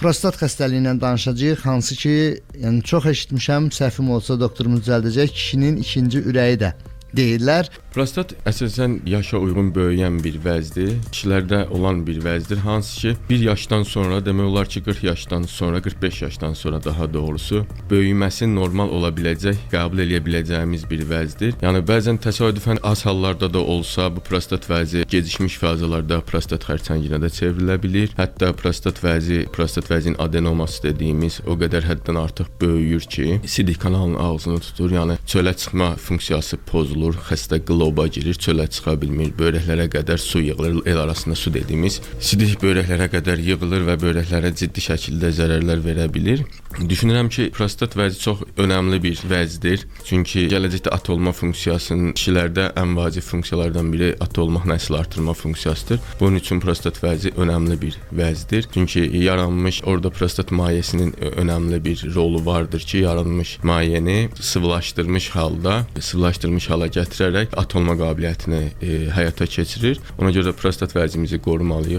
Prostat xəstəliyi ilə danışacağıq, hansı ki, yəni çox eşitmişəm, səhvim olsa doktorumuz düzəldəcək, kişinin ikinci ürəyi də deyirlər. Prostat əsasən yaşa uyğun böyüyən bir vəzdir. Kişilərdə olan bir vəzdir, hansı ki 1 yaşdan sonra, demək olar ki 40 yaşdan sonra, 45 yaşdan sonra daha doğrusu böyüməsi normal ola biləcək, qəbul eləyə biləcəyimiz bir vəzdir. Yəni bəzən təsadüfən az hallarda da olsa bu prostat vəzi gecikmiş fazalarda prostat xərçənginə də çevrilə bilir. Hətta prostat vəzi, prostat vəzinin adenoması dediyimiz o qədər həddən artıq böyüyür ki, sidik kanalının ağzını tutur, yəni çölə çıxma funksiyası pozulur, xəstə qloba girir, çölə çıxa bilmir, böyrəklərə qədər su yığılır, el arasında su dediyimiz sidik böyrəklərə qədər yığılır və böyrəklərə ciddi şəkildə zərərlər verə bilir. Düşünürəm ki, prostat vəzi çox önəmli bir vəzdir. Çünki gələcəkdə ata olma funksiyasının kişilərdə ən vacib funksiyalardan biri ata olmaq, nəsil artırma funksiyasıdır. Bunun üçün prostat vəzi önəmli bir vəzdir. Çünki yaranmış orada prostat mayesinin önəmli bir rolu vardır ki, yaranmış mayeni sıvılaşdırmış halda, sıvılaşdırmış hala gətirərək ata olma qabiliyyətini həyata keçirir. Ona görə prostat vəzimizi qorumalıyıq.